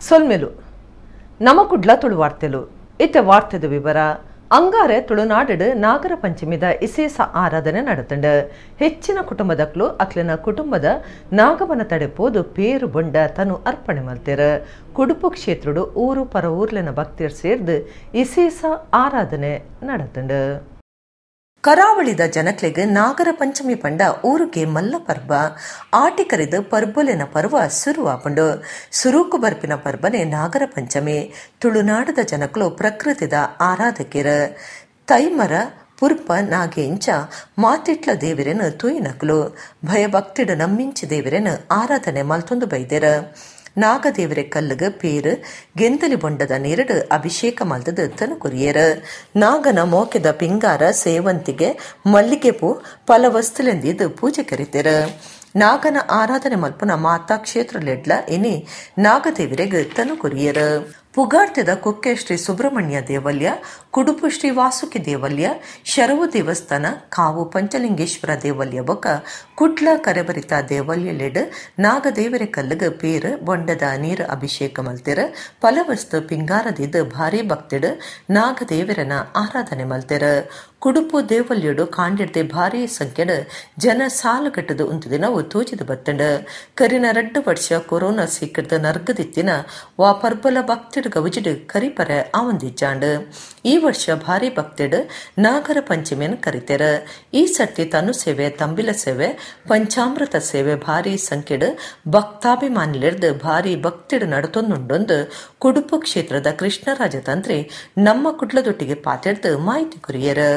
ಸೊಲ್ಮೆಲು ನಮ ಕುಡ್ಲ ತುಳು ವಾರ್ತೆಲು ಇತ್ತೆ ವಾರ್ತೆದ ವಿವರ. ಅಂಗಾರೆ ತುಳುನಾಡು ನಾಗರ ಪಂಚಮಿದ ಇಸೇಸ ಆರಾಧನೆ ನಡೆತುಂಡು. ಹೆಚ್ಚಿನ ಕುಟುಂಬದಕ್ಲು ಅಕ್ಲೆನ ಕುಟುಂಬದ ನಾಗವನ ತಡೆಪೋದು ಪೇರು ಬೊಂಡ ತನು ಅರ್ಪಣೆ ಮಲ್ತೆರು. ಕುಡುಪು ಕ್ಷೇತ್ರಡು ಊರು ಪರ ಊರ್ಲೆನ ಭಕ್ತಿಯರ್ ಸೇರ್ದು ಇಸೇಸ ಆರಾಧನೆ ನಡೆತುಂಡು. ಕರಾವಳಿದ ಜನಕ್ಲೆಗ್ ನಾಗರ ಪಂಚಮಿ ಪಂಡ ಊರುಗೆ ಮಲ್ಲ ಪರ್ಬ. ಆಟಿ ಕರಿದು ಪರ್ಬೊಲೆನ ಪರ್ವ ಸುರುವಾಪುಂಡು. ಸುರುಕು ಬರ್ಪಿನ ಪರ್ಬನೆ ನಾಗರ ಪಂಚಮಿ. ತುಳುನಾಡದ ಜನಕ್ಲು ಪ್ರಕೃತಿದ ಆರಾಧಕೆರು. ತೈಮರ ಪುರ್ಪ ನಾಗೇಂಚ ಮಾತಿಟ್ಲ ದೇವರೆನು ತೂಯಿನಕ್ಲು ಭಯಭಕ್ತಿಡು ನಮ್ಮಿಂಚಿ ದೇವರೆನು ಆರಾಧನೆ ಮಲ್ತೊಂದು ಬೈದೆರು. ನಾಗದೇವರೆ ಕಲ್ಲುಗ್ ಪೇರು ಗೆಂದಲಿ ಬೊಂಡದ ನೀರಡು ಅಭಿಷೇಕ ಮಲ್ತದು ತನು ಕೊರಿಯರು. ನಾಗನ ಮೋಕೆದ ಪಿಂಗಾರ ಸೇವಂತಿಗೆ ಮಲ್ಲಿಗೆ ಪೂ ಫಲವಸ್ತುಲೆಂದಿದ್ದು ಪೂಜೆ ಕರಿತೆರು. ನಾಗನ ಆರಾಧನೆ ಮಲ್ಪುನ ಮಾತಾ ಕ್ಷೇತ್ರಲೆಡ್ಲ ಇನಿ ನಾಗದೇವರೆಗ್ ತನು ಕೊರಿಯರು. ಪುಗಾರ್ತೆದ ಕುಕ್ಕೆ ಶ್ರೀ ಸುಬ್ರಹ್ಮಣ್ಯ ದೇವಲ್ಯ, ಕುಡುಪು ಶ್ರೀ ವಾಸುಕಿ ದೇವಲ್ಯ, ಶರವು ದೇವಸ್ಥಾನ, ಕಾವು ಪಂಚಲಿಂಗೇಶ್ವರ ದೇವಲ್ಯ ಬೊಕ್ಕ ಕುಡ್ಲ ಕರೆಬರಿತ ದೇವಲ್ಯಲೆಡ್ ನಾಗದೇವರ ಕಲ್ಲುಗ್ ಪೇರು ಬೊಂಡದ ನೀರು ಅಭಿಷೇಕ ಮಲ್ತೆರು. ಫಲವಸ್ತು ಪಿಂಗಾರದಿದ್ದು ಭಾರಿ ಭಕ್ತಿಡು ನಾಗದೇವರನ ಆರಾಧನೆ ಮಲ್ತೆರು. ಕುಡುಪು ದೇವಲ್ಯಡು ಕಾಂಡಿಡ್ದೆ ಭಾರಿ ಸಂಖ್ಯೆಡು ಜನ ಸಾಲುಗಟ್ಟದು ಉಂತುದಿನವು ತೋಜಿದು ಬತ್ತಂಡು. ಕರಿನ 2 ವರ್ಷ ಕೊರೋನಾ ಸೀಕರ್ದ ನರ್ಗದಿತ್ತಿನ ವಾ ಪರ್ಬಲ ಭಕ್ತಿಡು ಗೌಜಿಡು ಕರಿಪರೆ ಆವಂದಿಜ್ಜಾಂಡು. ಈ ವರ್ಷ ಭಾರಿ ಭಕ್ತಿಡು ನಾಗರ ಪಂಚಮಿಯನ್ನು ಕರಿತೆರು. ಈ ಸರ್ತಿ ತನು ಸೇವೆ, ತಂಬಿಲ ಸೇವೆ, ಪಂಚಾಮೃತ ಸೇವೆ ಭಾರಿ ಸಂಖ್ಯೆಡು ಭಕ್ತಾಭಿಮಾನಿಲಿರ್ದು ಭಾರಿ ಭಕ್ತಿಡು ನಡತೊಂದುಂಡೊಂದು ಕುಡುಪು ಕ್ಷೇತ್ರದ ಕೃಷ್ಣರಾಜ ತಂತ್ರಿ ನಮ್ಮ ಕುಡ್ಲದೊಟ್ಟಿಗೆ ಪಾತೆಡ್ದು ಮಾಹಿತಿ ಕೊರಿಯರು.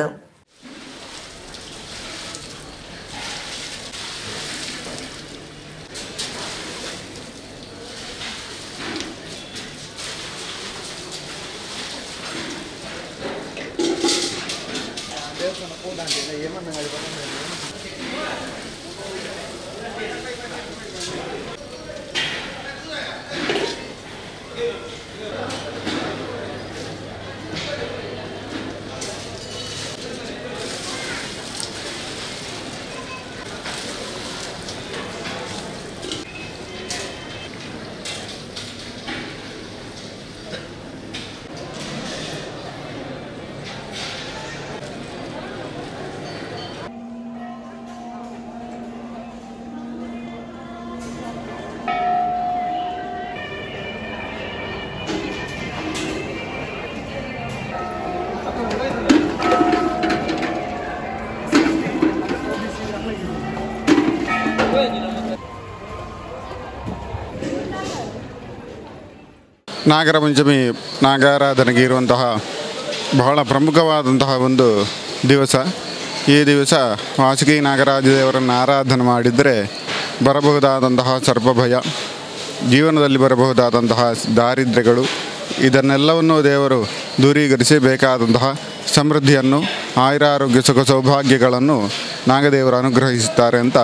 ನಾಗರ ಪಂಚಮಿ ನಾಗಾರಾಧನೆಗೆ ಇರುವಂತಹ ಬಹಳ ಪ್ರಮುಖವಾದಂತಹ ಒಂದು ದಿವಸ. ಈ ದಿವಸ ವಾಸುಕಿ ನಾಗರಾಜ ದೇವರನ್ನು ಆರಾಧನೆ ಮಾಡಿದರೆ ಬರಬಹುದಾದಂತಹ ಸರ್ಪಭಯ, ಜೀವನದಲ್ಲಿ ಬರಬಹುದಾದಂತಹ ದಾರಿದ್ರ್ಯಗಳು, ಇದನ್ನೆಲ್ಲವನ್ನೂ ದೇವರು ದೂರೀಕರಿಸಿ ಬೇಕಾದಂತಹ ಸಮೃದ್ಧಿಯನ್ನು, ಆಯುರಾರೋಗ್ಯ ಸುಖ ಸೌಭಾಗ್ಯಗಳನ್ನು ನಾಗದೇವರು ಅನುಗ್ರಹಿಸುತ್ತಾರೆ ಅಂತ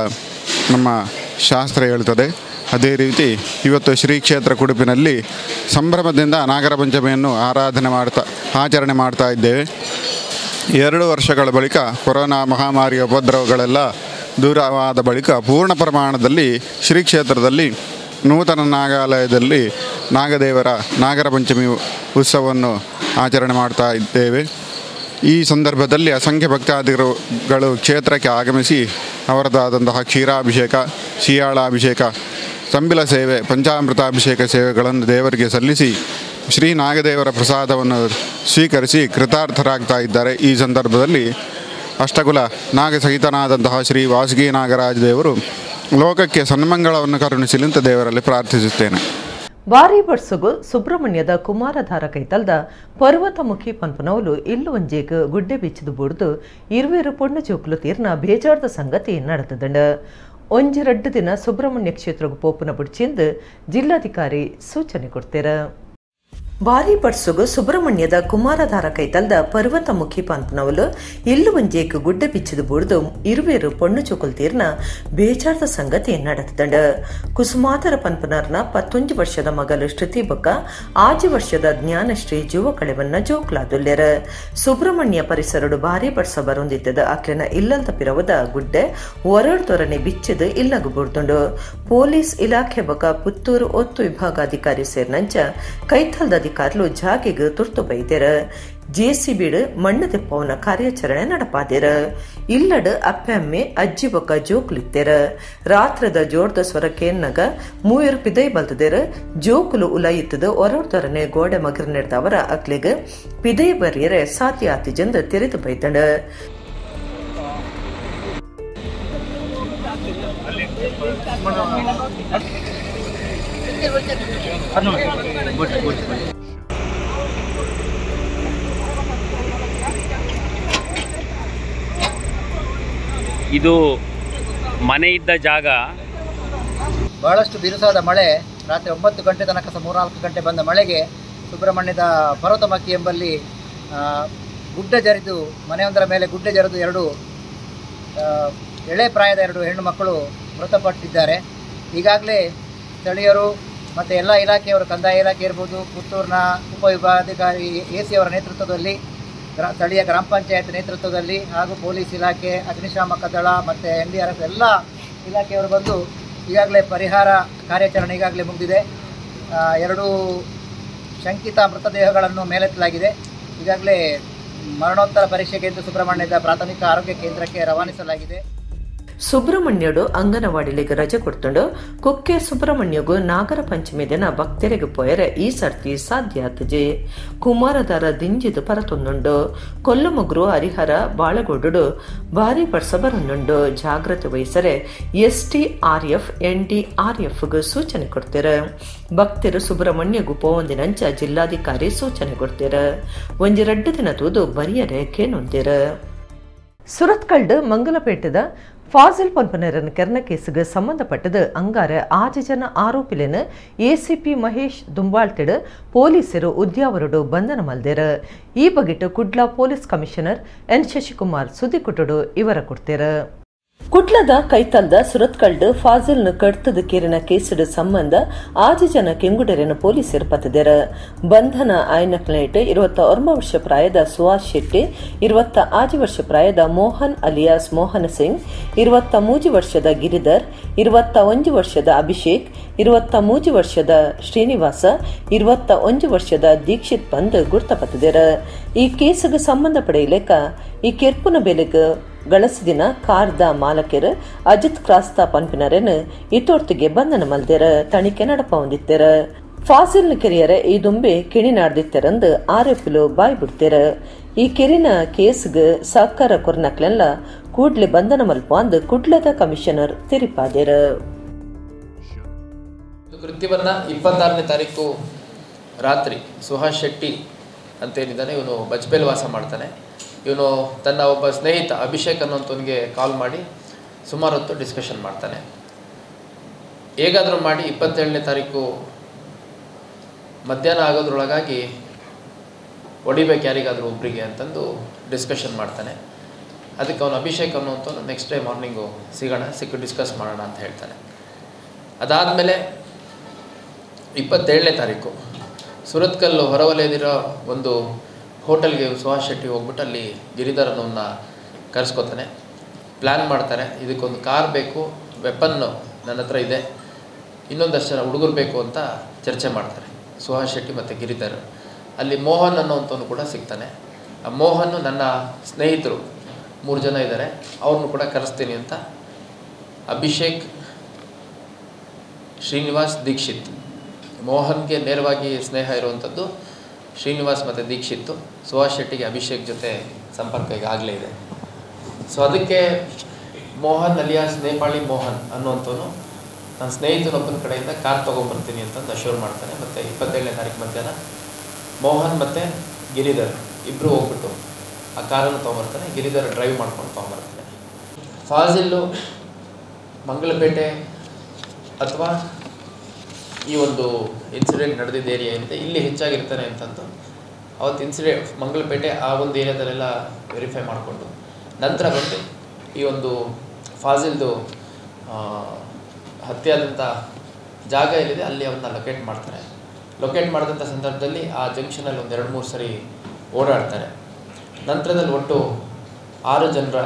ನಮ್ಮ ಶಾಸ್ತ್ರ ಹೇಳ್ತದೆ. ಅದೇ ರೀತಿ ಇವತ್ತು ಶ್ರೀ ಕ್ಷೇತ್ರ ಕುಡುಪಿನಲ್ಲಿ ಸಂಭ್ರಮದಿಂದ ನಾಗರ ಪಂಚಮಿಯನ್ನು ಆರಾಧನೆ ಮಾಡ್ತಾ ಆಚರಣೆ ಮಾಡ್ತಾ ಇದ್ದೇವೆ. 2 ವರ್ಷಗಳ ಬಳಿಕ ಕೊರೋನಾ ಮಹಾಮಾರಿಯ ಉಪದ್ರವಗಳೆಲ್ಲ ದೂರವಾದ ಬಳಿಕ ಪೂರ್ಣ ಪ್ರಮಾಣದಲ್ಲಿ ಶ್ರೀ ಕ್ಷೇತ್ರದಲ್ಲಿ ನೂತನ ನಾಗಾಲಯದಲ್ಲಿ ನಾಗದೇವರ ನಾಗರ ಪಂಚಮಿ ಉತ್ಸವವನ್ನು ಆಚರಣೆ ಮಾಡ್ತಾ ಇದ್ದೇವೆ. ಈ ಸಂದರ್ಭದಲ್ಲಿ ಅಸಂಖ್ಯ ಭಕ್ತಾದಿಗಳು ಕ್ಷೇತ್ರಕ್ಕೆ ಆಗಮಿಸಿ ಅವರದಾದಂತಹ ಕ್ಷೀರಾಭಿಷೇಕ, ಶಿಯಾಳಾಭಿಷೇಕ, ತಂಬಿಲ ಸೇವೆ, ಪಂಚಾಮೃತಾಭಿಷೇಕ ಸೇವೆಗಳನ್ನು ದೇವರಿಗೆ ಸಲ್ಲಿಸಿ ಶ್ರೀ ನಾಗದೇವರ ಪ್ರಸಾದವನ್ನು ಸ್ವೀಕರಿಸಿ ಕೃತಾರ್ಥರಾಗ್ತಾ ಇದ್ದಾರೆ. ಈ ಸಂದರ್ಭದಲ್ಲಿ ಅಷ್ಟಕುಲ ನಾಗಸಹಿತನಾದಂತಹ ಶ್ರೀ ವಾಸುಕಿ ನಾಗರಾಜ ದೇವರು ಲೋಕಕ್ಕೆ ಸನ್ಮಂಗಳವನ್ನು ಕರುಣಿಸಲಿ ಅಂತ ದೇವರಲ್ಲಿ ಪ್ರಾರ್ಥಿಸುತ್ತೇನೆ. ಬಾರಿ ಬರ್ಸುಗು ಸುಬ್ರಹ್ಮಣ್ಯದ ಕುಮಾರಧಾರ ಕೈತಲ್ದ ಪರ್ವತಮುಖಿ ಪನ್ಪನೌಲು ಇಲ್ಲು ಒಂಜೇಗ್ ಗುಡ್ಡೆ ಬೀಚದ ಬೂಡ್ದು ಇರುವೇರು ಪೊಣ್ಣು ಜೋಕುಲು ತೀರ್ನ ಬೇಜಾರ್ದ ಸಂಗತಿ ನಡೆತದಂಡ. ಒಂಜಿ ರಡ್ಡು ದಿನ ಸುಬ್ರಹ್ಮಣ್ಯ ಕ್ಷೇತ್ರಗ್ ಪೋಪುನ ಬುಡ್ಚಿಂದು ಜಿಲ್ಲಾಧಿಕಾರಿ ಸೂಚನೆ ಕೊಡ್ತೇರ. ಬಾರಿ ಪರ್ಸುಗು ಸುಬ್ರಹ್ಮಣ್ಯದ ಕುಮಾರಧಾರ ಕೈತಲ್ದ ಪರ್ವತಮುಖಿ ಪಂಪನವಲು ಇಲ್ಲು ಒಂಜೇಕ್ ಗುಡ್ಡೆ ಬಿಚ್ಚಿದು ಬುಡ್ದು ಇರುವೇರು ಪೊಣ್ಣು ಚುಕುಲ್ ತೀರ್ನ ಬೇಜಾರದ ಸಂಗತಿ ನಡೆತದಂಡ. ಕುಸುಮಾತರ ಪನ್ಪನರ್ನ 11 ವರ್ಷದ ಮಗಲು ಶ್ರುತಿ ಬೊಕ್ಕ 6 ವರ್ಷದ ಜ್ಞಾನಶ್ರೀ ಜೀವ ಕಳೆವನ್ನ ಜೋಕ್ಲಾದುಲ್ಲೆರ. ಸುಬ್ರಹ್ಮಣ್ಯ ಪರಿಸರಡು ಭಾರಿ ಬರ್ಸ ಬರೊಂದಿದ್ದದ ಅಕ್ಲೆನ ಇಲ್ಲಲ್ದ ಪಿರವದ ಗುಡ್ಡೆ ಒರಡ್ದೊರನೆ ಬಿಚ್ಚಿದು ಇಲ್ಲಗು ಬುಡ್ದುಂಡು. ಪೊಲೀಸ್ ಇಲಾಖೆ ಬೊಕ್ಕ ಪುತ್ತೂರು ಒತ್ತು ವಿಭಾಗಾಧಿಕಾರಿ ಸೇರಿನಂಚ ಕೈಥಲ್ದ ಅಧಿಕಾರಿಲು ಜಾಗೆಗೆ ತುರ್ತು ಬೈದೆರ. ಜೆಸಿಬಿಡು ಮಣ್ಣು ತೆಪ್ಪವನ ಕಾರ್ಯಾಚರಣೆ ನಡಪಾದೆರ. ಇಲ್ಲಡು ಅಪ್ಪೆಮ್ಮೆ ಅಜ್ಜಿ ಬೊಕ್ಕ ಜೋಕುಲಿತ್ತೆರ. ರಾತ್ರದ ಜೋರ್ದ ಸ್ವರಕೇನ್ನಗ ಮೂವರು ಪಿದೈ ಬಲ್ತದೆರ. ಜೋಕುಲು ಉಲಯಿತ್ತದು ಒರಡ್ದೊರನೆ ಗೋಡೆ ಮಗರ್ ನೆಡ್ದವರ ಅಕ್ಲೆಗ್ ಪಿದೈ ಬರಿಯರೆ ಸಾಧ್ಯ ಆತಿಜಂದು ತೆರೆದು ಬೈದಂಡ. ಇದು ಮನೆ ಇದ್ದ ಜಾಗ. ಬಹಳಷ್ಟು ಬಿರುಸಾದ ಮಳೆ ರಾತ್ರಿ 9 ಗಂಟೆ ತನಕ 3-4 ಗಂಟೆ ಬಂದ ಮಳೆಗೆ ಸುಬ್ರಹ್ಮಣ್ಯದ ಪರ್ವತಮಕ್ಕಿ ಎಂಬಲ್ಲಿ ಗುಡ್ಡ ಜರಿದು ಮನೆಯೊಂದರ ಮೇಲೆ ಗುಡ್ಡ ಜರಿದು 2 ಎಳೆ ಪ್ರಾಯದ 2 ಹೆಣ್ಣು ಮಕ್ಕಳು ಮೃತಪಟ್ಟಿದ್ದಾರೆ. ಈಗಾಗಲೇ ಸ್ಥಳೀಯರು ಮತ್ತು ಎಲ್ಲ ಇಲಾಖೆಯವರು, ಕಂದಾಯ ಇಲಾಖೆ ಇರ್ಬೋದು, ಪುತ್ತೂರಿನ ಉಪವಿಭಾಗಾಧಿಕಾರಿ ಎ ಸಿ ಅವರ ನೇತೃತ್ವದಲ್ಲಿ, ಸ್ಥಳೀಯ ಗ್ರಾಮ ಪಂಚಾಯತ್ ನೇತೃತ್ವದಲ್ಲಿ ಹಾಗೂ ಪೊಲೀಸ್ ಇಲಾಖೆ, ಅಗ್ನಿಶಾಮಕ ದಳ ಮತ್ತು NDRF ಎಲ್ಲ ಇಲಾಖೆಯವರು ಬಂದು ಈಗಾಗಲೇ ಪರಿಹಾರ ಕಾರ್ಯಾಚರಣೆ ಈಗಾಗಲೇ ಮುಗಿದಿದೆ. 2 ಶಂಕಿತ ಮೃತದೇಹಗಳನ್ನು ಮೇಲೆತ್ತಲಾಗಿದೆ. ಈಗಾಗಲೇ ಮರಣೋತ್ತರ ಪರೀಕ್ಷೆಗೆ ಎಂದು ಸುಬ್ರಹ್ಮಣ್ಯದ ಪ್ರಾಥಮಿಕ ಆರೋಗ್ಯ ಕೇಂದ್ರಕ್ಕೆ ರವಾನಿಸಲಾಗಿದೆ. ಸುಬ್ರಹ್ಮಣ್ಯಡು ಅಂಗನವಾಡಿಲಿಗೆ ರಜೆ ಕೊಡ್ತುಂಡು. ಕುಕ್ಕೆ ಸುಬ್ರಹ್ಮಣ್ಯಗು ನಾಗರ ಪಂಚಮಿ ದಿನ ಭಕ್ತರಿಗೆ ಪೋಯರೆ ಈ ಸರ್ತಿ ಸಾಧ್ಯ ಆತಜೆ. ಕುಮಾರದಾರ ದಿಂಜಿದು ಪರತೊಂದುಂಡು. ಕೊಲ್ಲುಮುಗ್ರು ಹರಿಹರ ಬಾಳಗೋಡು ಭಾರಿ ಬರ್ಸ ಬರೊಂದುಂಡು. ಜಾಗ್ರತೆ ವಹಿಸರೆ SDRF NDRF ಸೂಚನೆ ಕೊಡ್ತೀರ. ಭಕ್ತರು ಸುಬ್ರಹ್ಮಣ್ಯಗು ಪೋವಂದಿನಂಚ ಜಿಲ್ಲಾಧಿಕಾರಿ ಸೂಚನೆ ಕೊಡ್ತೀರ. ಒಂಜೆರಡ್ಡು ದಿನ ತೂದು ಬರಿಯರೆ ಕೇನೊಂದಿರ. ಸುರತ್ಕಲ್ಡ್ ಮಂಗಲಪೇಟೆದ ಫಾಜಿಲ್ ಪನ್ಪನರನ್ ಕೆರ್ನ ಕೇಸುಗೆ ಸಂಬಂಧಪಟ್ಟது ಅಂಗಾರ 6 ಜನ ಆರೋಪಿಲೆನ್ ಎಸಿಪಿ ಮಹೇಶ್ ದುಂಬಾಳ್ತಿಡ್ ಪೊಲೀಸರು ಉದ್ಯಾವರುಡು ಬಂಧನ ಮಲ್ದೆರ್. ಈ ಬಗೆಟ್ Kudla police commissioner N Shashikumar ಸುದ್ದಿಕುಟುಡು ಇವರ ಕೊಡ್ತೇರ. ಕುಡ್ಲದ ಕೈತಲ್ದ ಸುರತ್ಕಲ್ಡ್ ಫಾಜಿಲ್ನ ಕಡ್ತದ ಕೇರಿನ ಕೇಸುಡು ಸಂಬಂಧ 6 ಜನ ಕೆಂಗುಡರೆನ ಪೊಲೀಸರು ಪತ್ತದೆರ. ಬಂಧನ ಆಯನಕ್ಲೈಟ್ 29 ವರ್ಷ ಪ್ರಾಯದ ಸುಹಾಸ್ ಶೆಟ್ಟಿ, 26 ವರ್ಷ ಪ್ರಾಯದ ಮೋಹನ್ ಅಲಿಯಾಸ್ ಮೋಹನ್ ಸಿಂಗ್, 23 ವರ್ಷದ ಗಿರಿಧರ್, 21 ವರ್ಷದ ಅಭಿಷೇಕ್, 23 ವರ್ಷದ ಶ್ರೀನಿವಾಸ, 21 ವರ್ಷದ ದೀಕ್ಷಿತ್ ಬಂದ್ ಗುರ್ತಪತ್ತದೆರ. ಈ ಕೇಸುಗೆ ಸಂಬಂಧ ಪಡೆಯಲೇಕ ಈ ಕೆರ್ಪುನ ಬೆಲೆಗೆ ಗಳಸಿದಿನ ಕಾರ್ದ ಮಾಲಕರು ಅಜಿತ್ ಕ್ರಾಸ್ತಾ ಪನ್ಪಿನರೆನ್ ಇತೋರ್ತಿಗೆ ಬಂಧನ ಮಲ್ದೆರ. ತನಿಖೆ ನಡಪ ಹೊಂದಿತ್ತೆರ. ಫಾಸಿಲ್ನ ಕೆರಿಯರ ಈ ದುಂಬೆ ಕಿಣಿ ನಾಡ್ದಿತ್ತೆರಂದು ಆರೋಪಿಲು ಬಾಯ್ ಬಿಡ್ತೇರ. ಈ ಕೆರಿನ ಕೇಸ್ಗೆ ಸಹಕಾರ ಕೊರ್ನಕ್ಲೆಲ್ಲ ಕೂಡ್ಲೆ ಬಂಧನ ಮಲ್ಪ ಅಂದು ಕುಡ್ಲದ ಕಮಿಷನರ್ ತೆರಿಪಾದೆರ. ಕೃತ್ಯವನ್ನ 26ನೇ ತಾರೀಕು ರಾತ್ರಿ ಸುಹಾಸ್ ಶೆಟ್ಟಿ ಅಂತೇನಿದ್ದಾನೆ, ಇವನು ಬಜ್ಪೇಲ್ ವಾಸ ಮಾಡ್ತಾನೆ. ಇವನು ತನ್ನ ಒಬ್ಬ ಸ್ನೇಹಿತ ಅಭಿಷೇಕ್ ಅನ್ನೋಂಥವನಿಗೆ ಕಾಲ್ ಮಾಡಿ ಸುಮಾರು ಹೊತ್ತು ಡಿಸ್ಕಷನ್ ಮಾಡ್ತಾನೆ. ಹೇಗಾದರೂ ಮಾಡಿ 27ನೇ ತಾರೀಕು ಮಧ್ಯಾಹ್ನ ಆಗೋದ್ರೊಳಗಾಗಿ ಹೊಡಿಬೇಕು ಯಾರಿಗಾದರೂ ಒಬ್ಬರಿಗೆ ಅಂತಂದು ಡಿಸ್ಕಷನ್ ಮಾಡ್ತಾನೆ. ಅದಕ್ಕೆ ಅವನು ಅಭಿಷೇಕ್ ಅನ್ನುವಂಥವ್ನು ನೆಕ್ಸ್ಟ್ ಡೇ ಮಾರ್ನಿಂಗು ಸಿಗೋಣ, ಸಿಕ್ಕು ಡಿಸ್ಕಸ್ ಮಾಡೋಣ ಅಂತ ಹೇಳ್ತಾನೆ. ಅದಾದಮೇಲೆ 27ನೇ ತಾರೀಕು ಸುರತ್ಕಲ್ಲು ಹೊರವಲಯದಿರೋ ಒಂದು ಹೋಟೆಲ್ಗೆ ಸುಹಾಸ್ ಶೆಟ್ಟಿ ಹೋಗ್ಬಿಟ್ಟು ಅಲ್ಲಿ ಗಿರಿಧರನನ್ನು ಕರೆಸ್ಕೋತಾನೆ. ಪ್ಲ್ಯಾನ್ ಮಾಡ್ತಾರೆ, ಇದಕ್ಕೊಂದು ಕಾರ್ ಬೇಕು, ವೆಪನ್ನು ನನ್ನ ಹತ್ರ ಇದೆ, ಇನ್ನೊಂದಷ್ಟು ಜನ ಹುಡುಗರು ಬೇಕು ಅಂತ ಚರ್ಚೆ ಮಾಡ್ತಾರೆ ಸುಹಾಸ್ ಶೆಟ್ಟಿ ಮತ್ತು ಗಿರಿಧರ್. ಅಲ್ಲಿ ಮೋಹನ್ ಅನ್ನೋವಂಥವನು ಕೂಡ ಸಿಗ್ತಾನೆ. ಆ ಮೋಹನ್ನು ನನ್ನ ಸ್ನೇಹಿತರು 3 ಜನ ಇದ್ದಾರೆ, ಅವ್ರನ್ನೂ ಕೂಡ ಕರೆಸ್ತೀನಿ ಅಂತ ಅಭಿಷೇಕ್, ಶ್ರೀನಿವಾಸ್, ದೀಕ್ಷಿತ್. ಮೋಹನ್ಗೆ ನೇರವಾಗಿ ಸ್ನೇಹ ಇರುವಂಥದ್ದು ಶ್ರೀನಿವಾಸ್ ಮತ್ತು ದೀಕ್ಷಿತ್ತು. ಸುಹಾಸ್ ಶೆಟ್ಟಿಗೆ ಅಭಿಷೇಕ್ ಜೊತೆ ಸಂಪರ್ಕ ಈಗಾಗಲೇ ಇದೆ. ಸೊ ಅದಕ್ಕೆ ಮೋಹನ್ ಅಲಿಯಾಸ್ ನೇಪಾಳಿ ಮೋಹನ್ ಅನ್ನುವಂಥವನು ನನ್ನ ಸ್ನೇಹಿತನೊಬ್ಬನ ಕಡೆಯಿಂದ ಕಾರ್ ತೊಗೊಂಬರ್ತೀನಿ ಅಂತಂದು ಅಶ್ಯೂರ್ ಮಾಡ್ತಾನೆ. ಮತ್ತು 27ನೇ ತಾರೀಕು ಮಧ್ಯಾಹ್ನ ಮೋಹನ್ ಮತ್ತು ಗಿರಿಧರ್ ಇಬ್ಬರು ಹೋಗ್ಬಿಟ್ಟು ಆ ಕಾರನ್ನು ತೊಗೊಂಬರ್ತಾನೆ. ಗಿರಿಧರ್ ಡ್ರೈವ್ ಮಾಡ್ಕೊಂಡು ತೊಗೊಂಬರ್ತಾನೆ. ಫಾಜಿಲ್ಲು ಮಂಗಳಪೇಟೆ ಅಥವಾ ಈ ಒಂದು ಇನ್ಸಿಡೆಂಟ್ ನಡೆದಿದ್ದ ಏರಿಯಾ ಏನಿದೆ ಇಲ್ಲಿ ಹೆಚ್ಚಾಗಿರ್ತಾನೆ ಅಂತಂದು ಅವತ್ತು ಇನ್ಸಿಡೆಂಟ್ ಮಂಗಲಪೇಟೆ ಆ ಒಂದು ಏರಿಯಾದಲ್ಲೆಲ್ಲ ವೆರಿಫೈ ಮಾಡಿಕೊಂಡು ನಂತರ ಬಂದು ಈ ಒಂದು ಫಾಜಿಲ್ದು ಹತ್ಯೆಯಾದಂಥ ಜಾಗ ಎಲ್ಲಿದೆ ಅಲ್ಲಿ ಅವನ್ನ ಲೊಕೇಟ್ ಮಾಡ್ತಾರೆ. ಲೊಕೇಟ್ ಮಾಡಿದಂಥ ಸಂದರ್ಭದಲ್ಲಿ ಆ ಜಂಕ್ಷನಲ್ಲಿ ಒಂದು 2-3 ಸರಿ ಓಡಾಡ್ತಾರೆ. ನಂತರದಲ್ಲಿ ಒಟ್ಟು 6 ಜನರ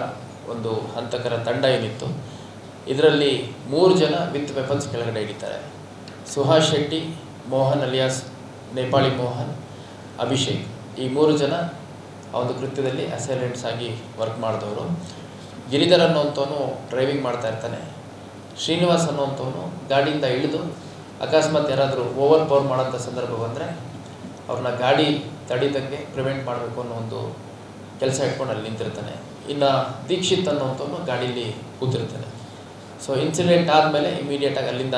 ಒಂದು ಹಂತಕರ ತಂಡ ಏನಿತ್ತು ಇದರಲ್ಲಿ 3 ಜನ ವಿತ್ ವೆಪನ್ಸ್ ಕೆಳಗಡೆ ಹಿಡಿತಾರೆ. ಸುಹಾಸ್ ಶೆಟ್ಟಿ, ಮೋಹನ್ ಅಲಿಯಾಸ್ ನೇಪಾಳಿ ಮೋಹನ್, ಅಭಿಷೇಕ್, ಈ 3 ಜನ ಆ ಒಂದು ಕೃತ್ಯದಲ್ಲಿ ಅಸೈಲೆಂಟ್ಸ್ ಆಗಿ ವರ್ಕ್ ಮಾಡಿದವರು. ಗಿರಿಧರ್ ಅನ್ನುವಂಥವನು ಡ್ರೈವಿಂಗ್ ಮಾಡ್ತಾ ಇರ್ತಾನೆ. ಶ್ರೀನಿವಾಸ್ ಅನ್ನುವಂಥವನು ಗಾಡಿಯಿಂದ ಇಳಿದು ಅಕಸ್ಮಾತ್ ಯಾರಾದರೂ ಓವರ್ ಪವರ್ ಮಾಡೋಂಥ ಸಂದರ್ಭ ಬಂದರೆ ಅವ್ರನ್ನ ಗಾಡಿ ತಡಿದಂಗೆ ಪ್ರಿವೆಂಟ್ ಮಾಡಬೇಕು ಅನ್ನೋ ಒಂದು ಕೆಲಸ ಇಟ್ಕೊಂಡು ಅಲ್ಲಿ ನಿಂತಿರ್ತಾನೆ. ಇನ್ನು ದೀಕ್ಷಿತ್ ಅನ್ನುವಂಥವನು ಗಾಡೀಲಿ ಕೂತಿರ್ತಾನೆ. ಸೊ ಇನ್ಸಿಡೆಂಟ್ ಆದಮೇಲೆ ಇಮಿಡಿಯೇಟಾಗಿ ಅಲ್ಲಿಂದ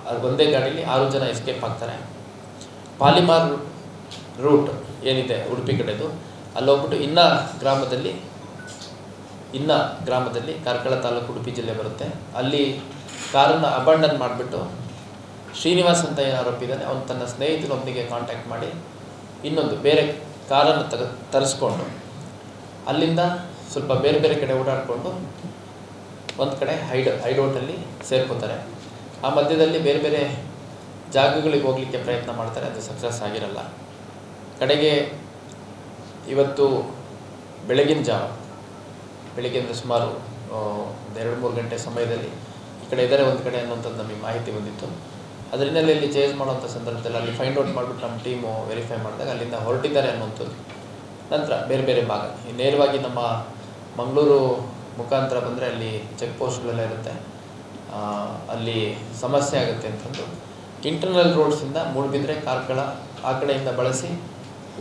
ಅದು ಒಂದೇ ಗಾಡೀಲಿ 6 ಜನ ಎಸ್ಕೇಪ್ ಆಗ್ತಾರೆ. ಪಾಲಿಮಾರ್ ರೂಟ್ ಏನಿದೆ ಉಡುಪಿ ಕಡೆದು ಅಲ್ಲಿ ಹೋಗ್ಬಿಟ್ಟು ಇನ್ನ ಗ್ರಾಮದಲ್ಲಿ ಕಾರ್ಕಳ ತಾಲೂಕು ಉಡುಪಿ ಜಿಲ್ಲೆ ಬರುತ್ತೆ. ಅಲ್ಲಿ ಕಾರನ್ನು ಅಬಂಡನ್ ಮಾಡಿಬಿಟ್ಟು ಶ್ರೀನಿವಾಸ್ ಅಂತ ಏನು ಆರೋಪಿ ಇದ್ದಾನೆ ಅವನು ತನ್ನ ಸ್ನೇಹಿತನೊಬ್ಬನಿಗೆ ಕಾಂಟ್ಯಾಕ್ಟ್ ಮಾಡಿ ಇನ್ನೊಂದು ಬೇರೆ ಕಾರನ್ನು ತರಿಸ್ಕೊಂಡು ಅಲ್ಲಿಂದ ಸ್ವಲ್ಪ ಬೇರೆ ಬೇರೆ ಕಡೆ ಓಡಾಡಿಕೊಂಡು ಒಂದು ಕಡೆ ಹೈಡೌಟಲ್ಲಿ ಸೇರ್ಕೋತಾರೆ. ಆ ಮಧ್ಯದಲ್ಲಿ ಬೇರೆ ಬೇರೆ ಜಾಗಗಳಿಗೆ ಹೋಗಲಿಕ್ಕೆ ಪ್ರಯತ್ನ ಮಾಡ್ತಾರೆ, ಅದು ಸಕ್ಸಸ್ ಆಗಿರಲ್ಲ. ಕಡೆಗೆ ಇವತ್ತು ಬೆಳಗಿನ ಜಾವ, ಬೆಳಗ್ಗೆ ಅಂದರೆ ಸುಮಾರು 2-3 ಗಂಟೆ ಸಮಯದಲ್ಲಿ ಈ ಕಡೆ ಇದ್ದಾರೆ ಒಂದು ಕಡೆ ಅನ್ನುವಂಥದ್ದು ನಮಗೆ ಮಾಹಿತಿ ಬಂದಿತ್ತು. ಅದರ ಹಿನ್ನೆಲೆಯಲ್ಲಿ ಚೇಸ್ ಮಾಡುವಂಥ ಸಂದರ್ಭದಲ್ಲಿ ಅಲ್ಲಿ ಫೈಂಡ್ ಔಟ್ ಮಾಡಿಬಿಟ್ಟು ನಮ್ಮ ಟೀಮು ವೆರಿಫೈ ಮಾಡಿದಾಗ ಅಲ್ಲಿಂದ ಹೊರಟಿದ್ದಾರೆ ಅನ್ನುವಂಥದ್ದು. ನಂತರ ಬೇರೆ ಬೇರೆ ಭಾಗ ನೇರವಾಗಿ ನಮ್ಮ ಮಂಗಳೂರು ಮುಖಾಂತರ ಬಂದರೆ ಅಲ್ಲಿ ಚೆಕ್ ಪೋಸ್ಟ್ಗಳೆಲ್ಲ ಇರುತ್ತೆ, ಅಲ್ಲಿ ಸಮಸ್ಯೆ ಆಗುತ್ತೆ ಅಂತಂದು ಇಂಟರ್ನಲ್ ರೋಡ್ಸಿಂದ ಮೂಡುಬಿದ್ರೆ ಕಾರ್ಕಳ ಆ ಕಡೆಯಿಂದ ಬಳಸಿ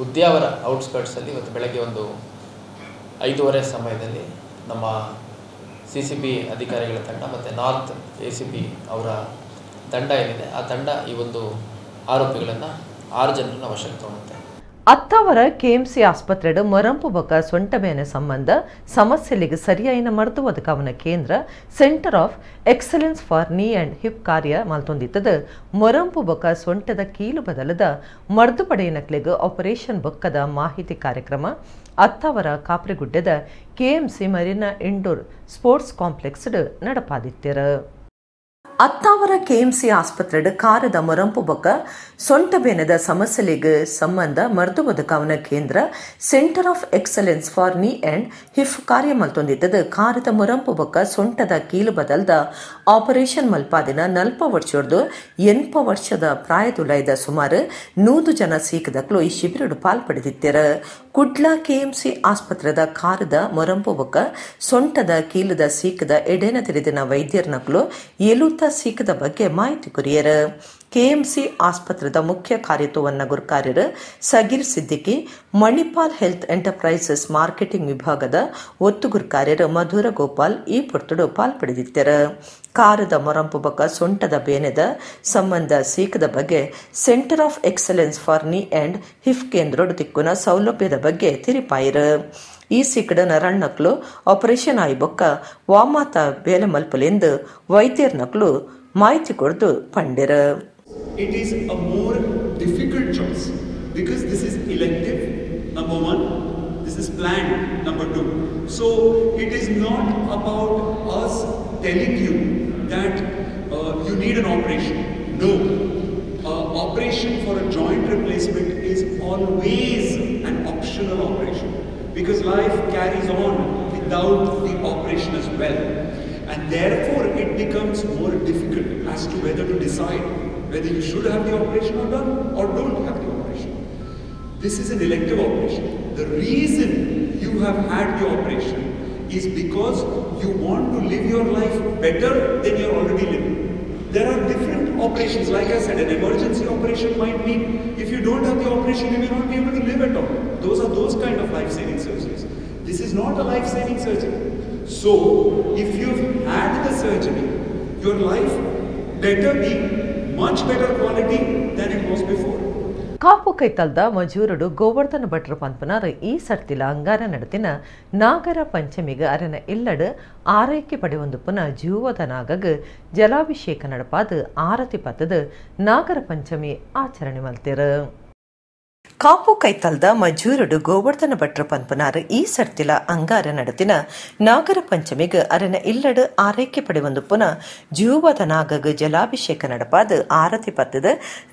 ಉದ್ಯಾವರ ಔಟ್ಸ್ಕರ್ಟ್ಸಲ್ಲಿ ಇವತ್ತು ಬೆಳಗ್ಗೆ ಒಂದು 5:30 ಸಮಯದಲ್ಲಿ ನಮ್ಮ CCB ಅಧಿಕಾರಿಗಳ ತಂಡ ಮತ್ತು ನಾರ್ತ್ ACB ಅವರ ತಂಡ ಏನಿದೆ ಆ ತಂಡ ಈ ಒಂದು ಆರೋಪಿಗಳನ್ನು 6 ಜನರನ್ನು ವಶಕ್ಕೆ ತಗೊಳುತ್ತೆ. ಅತ್ತಾವರ ಕೆಎಂಸಿ ಆಸ್ಪತ್ರೆಡು ಮೊರಂಪು ಬೊಕ್ಕ ಸೊಂಟಬೇನೆ ಸಂಬಂಧ ಸಮಸ್ಯೆಗಳಿಗೆ ಸರಿಯಾಯಿನ ಮರ್ದು ಒದಕಾವನ ಕೇಂದ್ರ centre of excellence for knee and hip ಕಾರ್ಯ ಮಲ್ತೊಂದಿತ್ತದು. ಮೊರಂಪು ಬೊಕ್ಕ ಸೊಂಟದ ಕೀಲು ಬದಲದ ಮರ್ದು ಪಡೆಯನಕ್ಲೆಗ್ ಆಪರೇಷನ್ ಬೊಕ್ಕದ ಮಾಹಿತಿ ಕಾರ್ಯಕ್ರಮ ಅತ್ತಾವರ ಕಾಪ್ರಿಗುಡ್ಡದ KMC Marina indoor sports complex ನಡಪಾದಿತ್ಯರ. ಅತ್ತಾವರ ಕೆಎಂಸಿ ಆಸ್ಪತ್ರೆಡು ಕಾರದ ಮೊರಂಪು ಬೊಕ್ಕ ಸೊಂಟಬೇನದ ಸಮಸ್ಯೆಗೆ ಸಂಬಂಧ ಮರ್ದು ಬದುಕಾವನ ಕೇಂದ್ರ centre of excellence for knee and hip ಕಾರ್ಯ ಮಲ್ತೊಂದಿದ್ದದು. ಕಾರದ ಮೊರಂಪು ಬೊಕ್ಕ ಸೊಂಟದ ಕೀಲು ಬದಲ್ದ ಆಪರೇಷನ್ ಮಲ್ಪಾದಿನ 40 ವರ್ಷದ 80 ವರ್ಷದ ಪ್ರಾಯದುಲೈದ ಸುಮಾರು 100 ಜನ ಸೀಕದಕ್ಲು ಈ ಶಿಬಿರಡು ಪಾಲ್ಪಡೆದಿತ್ತರ. ಕುಡ್ಲ ಕೆಎಂಸಿ ಆಸ್ಪತ್ರೆದ ಕಾರದ ಮೊರಂಪು ಬೊಕ್ಕ ಸೊಂಟದ ಕೀಲದ ಸೀಕದ ಎಡೇನ ತೆರೆದಿನ ವೈದ್ಯರ್ನಕ್ಲು ಎಲುತ ಸೀಕದ ಬಗ್ಗೆ ಮಾಹಿತಿ ಕೊರಿಯರ್. ಕೆಎಂಸಿ ಆಸ್ಪತ್ರೆದ ಮುಖ್ಯ ಕಾರ್ಯತ್ವವನ್ನು ಗುರುಕಾರ್ಯರು Sagir Siddiqui, Manipal health enterprises marketing ವಿಭಾಗದ ಒತ್ತು ಗುರುಕಾರ್ಯರು ಮಧುರ ಗೋಪಾಲ್ ಈ ಪೊರ್ತುಡು ಪಾಲ್ಪಡೆದಿತ್ತರ. ಕಾರದ ಮೊರಂಪು ಬೊಕ್ಕ ಸೊಂಟದ ಬೇನೆದ ಸಂಬಂಧ ಸೀಕದ ಬಗ್ಗೆ centre of excellence for knee and hip ಕೇಂದ್ರಡು ತಿಕ್ಕುನ ಸೌಲಭ್ಯದ ಬಗ್ಗೆ ತಿರಿಪಾಯಿರು. ಈ ಸೀಕಡ ನರಣ್ಣಕ್ಲು ಆಪರೇಷನ್ ಆಯಿ ಬೊಕ್ಕ ವಾಮಾತ ಬೇಲೆ ಮಲ್ಪಲೆಂದು ವೈದ್ಯರ್ನಕ್ಲು ಮಾಹಿತಿ ಕೊಡ್ದು ಪಂಡಿರ. It is a more difficult choice because this is elective, number one, this is planned, number two. So it is not about us telling you that you need an operation. No, operation for a joint replacement is always an optional operation because life carries on without the operation as well. And therefore it becomes more difficult as to whether to decide whether you should have the operation or done or don't have the operation. This is an elective operation. The reason you have had the operation is because you want to live your life better than you're already living. There are different operations. Like I said, an emergency operation might mean if you don't have the operation, you may not be able to live at all. Those are those kind of life-saving surgeries. This is not a life-saving surgery. So, if you've had the surgery, your life better be much better quality than it was before. Kapu ಕೈತಲ್ದ ಮಜೂರುಡು ಗೋವರ್ಧನ ಭಟ್ರು ಪನ್ಪುನಾರ್ ಈ ಸರ್ತಿಲ ಅಂಗಾರ ನಡತಿನ ನಾಗರ ಪಂಚಮಿಗೆ ಅರೆನ ಇಲ್ಲಡು ಆರೈಕೆ ಪಡೆಯೊಂದುಪ್ಪುನ ಜೀವದ ನಾಗಗ್ ಜಲಾಭಿಷೇಕ ನಡಪಾದ ಆರತಿ ಪತ್ತದ ನಾಗರ ಪಂಚಮಿ ಆಚರಣೆ ಮಲ್ತೆರು. ಕಾಪು ಕೈತಲ್ದ ಮಜೂರುಡು ಗೋವರ್ಧನ ಭಟ್ರು ಪನ್ಪುನಾರ್ ಈ ಸರ್ತಿಲ ಅಂಗಾರ ನಡತಿನ ನಾಗರ ಪಂಚಮಿಗೆ ಅರೆನ ಇಲ್ಲಡು ಆರೈಕೆ ಪಡೆಯೊಂದುಪ್ಪುನ ಜೀವದ ನಾಗಗ್ ಜಲಾಭಿಷೇಕ ನಡಪಾದ ಆರತಿ ಪತ್ತದ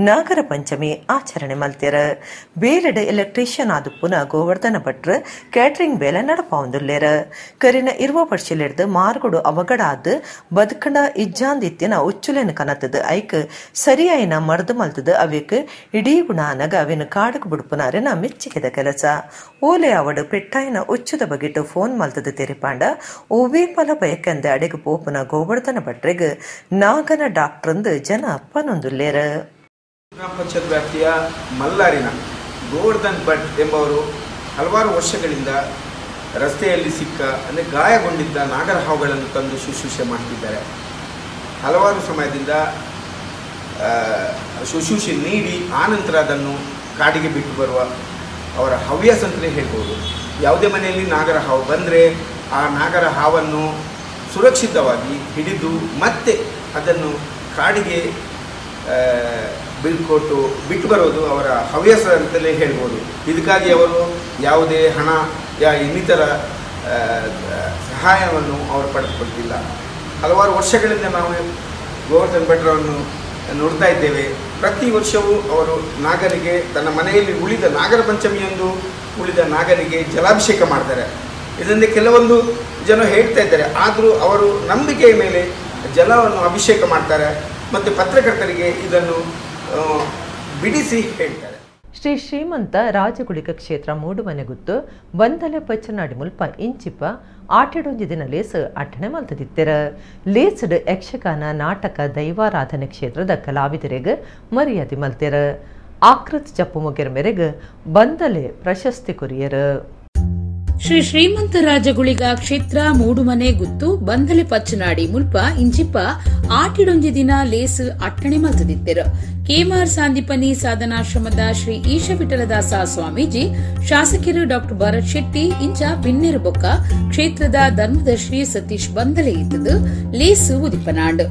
ನಾಗರ ಪಂಚಮಿ ಆಚರಣೆ ಮಲ್ತೆರ. ಬೇಲೆಡ್ ಎಲೆಕ್ಟ್ರಿಷಿಯನ್ ಆದುಪ್ಪುನ ಗೋವರ್ಧನ ಭಟ್ರು ಕ್ಯಾಟರಿಂಗ್ ಬೇಲೆ ನಡಪಾವೊಂದುಲ್ಲೆರ್. ಕರಿನ 20 ವರ್ಷಲೆಡ್ದ್ ಮಾರ್ಗಡು ಅವಘಡ ಆದ್ ಬದುಕಂಡ ಇಜ್ಜಾಂದಿತ್ತಿನ ಉಚ್ಚುಲೆನ್ ಕನತದ ಐಕ್ ಸರಿಯಾಯಿನ ಮರ್ದು ಮಲ್ತದ ಅವೆಕ್ ಇಡೀ ಗುಣ ಆನಗ ಅವೆನ್ ಕಾಡಕ್ ಬುಡುಪುನಾರೆನ ಮೆಚ್ಚಿಗೆದ ಕೆಲಸ. ಓಲೆ ಅವಡು ಪೆಟ್ಟಾಯಿನ ಉಚ್ಚುದ ಬಗೆಟ್ ಫೋನ್ ಮಲ್ತದ ತೆರಿಪಾಂಡ ಓವೇ ಪಲ ಬಯಕಂದೆ ಅಡೆಗ್ ಪೋಪುನ ಗೋವರ್ಧನ ಭಟ್ರೆಗ್ ನಾಗನ ಡಾಕ್ಟ್ರಂದು ಜನ ಪನೊಂದುಲ್ಲೇರ್. ಗ್ರಾಮ ಪಂಚಾಯತ್ ವ್ಯಾಪ್ತಿಯ ಮಲ್ಲಾರಿನ ಗೋವರ್ಧನ್ ಭಟ್ ಎಂಬವರು ಹಲವಾರು ವರ್ಷಗಳಿಂದ ರಸ್ತೆಯಲ್ಲಿ ಸಿಕ್ಕ ಅಂದರೆ ಗಾಯಗೊಂಡಿದ್ದ ನಾಗರ ಹಾವುಗಳನ್ನು ತಂದು ಶುಶ್ರೂಷೆ ಮಾಡ್ತಿದ್ದಾರೆ. ಹಲವಾರು ಸಮಯದಿಂದ ಶುಶ್ರೂಷೆ ನೀಡಿ ಆನಂತರ ಅದನ್ನು ಕಾಡಿಗೆ ಬಿಟ್ಟು ಬರುವ ಅವರ ಹವ್ಯಾಸ ಅಂತಲೇ ಹೇಳ್ಬೋದು. ಯಾವುದೇ ಮನೆಯಲ್ಲಿ ನಾಗರ ಹಾವು ಬಂದರೆ ಆ ನಾಗರ ಹಾವನ್ನು ಸುರಕ್ಷಿತವಾಗಿ ಹಿಡಿದು ಮತ್ತೆ ಅದನ್ನು ಕಾಡಿಗೆ ಬೀಳ್ಕೊಟ್ಟು ಬಿಟ್ಟು ಬರೋದು ಅವರ ಹವ್ಯಾಸ ಅಂತಲೇ ಹೇಳ್ಬೋದು. ಇದಕ್ಕಾಗಿ ಅವರು ಯಾವುದೇ ಹಣ ಇನ್ನಿತರ ಸಹಾಯವನ್ನು ಅವರು ಪಡೆದುಕೊಳ್ತಿಲ್ಲ. ಹಲವಾರು ವರ್ಷಗಳಿಂದ ನಾವು ಗೋವರ್ಧನ್ ಭಟ್ರವನ್ನು ನೋಡ್ತಾ ಇದ್ದೇವೆ. ಪ್ರತಿ ವರ್ಷವೂ ಅವರು ನಾಗರಿಗೆ ತನ್ನ ಮನೆಯಲ್ಲಿ ಉಳಿದ ನಾಗರ ಪಂಚಮಿಯಂದು ಉಳಿದ ನಾಗರಿಗೆ ಜಲಾಭಿಷೇಕ ಮಾಡ್ತಾರೆ. ಇದರಿಂದ ಕೆಲವೊಂದು ಜನ ಹೇಳ್ತಾ ಇದ್ದಾರೆ, ಆದರೂ ಅವರು ನಂಬಿಕೆಯ ಮೇಲೆ ಜಲವನ್ನು ಅಭಿಷೇಕ ಮಾಡ್ತಾರೆ ಮತ್ತು ಪತ್ರಕರ್ತರಿಗೆ ಇದನ್ನು ಬಿಡಿಸಿ ಹೇಳ್ತಾರೆ. ಶ್ರೀ ಶ್ರೀಮಂತ ರಾಜಗುಳಿಕ ಕ್ಷೇತ್ರ ಮೂಡುಮನೆಗುತ್ತು ಬಂದಲೆ ಪಚ್ಚನಾಡಿ ಮುಲ್ಪ ಇಂಚಿಪ ಆಟೆಡೊಂಜಿ ದಿನ ಲೇಸ್ ಅಟ್ಟಣೆ ಮಲ್ತದಿತ್ತೆರ. ಲೇಸ್ಡ್ ಯಕ್ಷಗಾನ ನಾಟಕ ದೈವಾರಾಧನೆ ಕ್ಷೇತ್ರದ ಕಲಾವಿದರೆಗ್ ಮರ್ಯಾದೆ ಮಲ್ತೆರ. ಆಕೃತ್ ಚಪ್ಪು ಮುಗೆರ ಮೇರೆಗ್ ಬಂದಲೆ ಪ್ರಶಸ್ತಿ ಕೊರಿಯರ್. ಶ್ರೀ ಶ್ರೀಮಂತ ರಾಜಗುಳಿಗ ಕ್ಷೇತ್ರ ಮೂಡುಮನೆ ಗುತ್ತು ಬಂದಲೆ ಪಚ್ಚನಾಡಿ ಮುಲ್ಪ ಇಂಚಿಪ್ಪ ಆಟಿಡೊಂಜಿ ದಿನ ಲೇಸ್ ಅಟ್ಟಣೆ ಮಲ್ತದಿತ್ತೆರು. ಕೆಮಾರ್ ಸಾಂದಿಪನಿ ಸಾಧನಾಶ್ರಮದ ಶ್ರೀ ಈಶವಿಠಲದಾಸ ಸ್ವಾಮೀಜಿ, ಶಾಸಕರು ಡಾ ಭರತ್ ಶೆಟ್ಟಿ ಇಂಚ ಬಿನ್ನೆರು ಬೊಕ್ಕ ಕ್ಷೇತ್ರದ ಧರ್ಮದರ್ಶಿ ಸತೀಶ್ ಬಂದಲೆ ಇದ್ದದು ಲೇಸು ಉದಿಪನಾಂಡ್.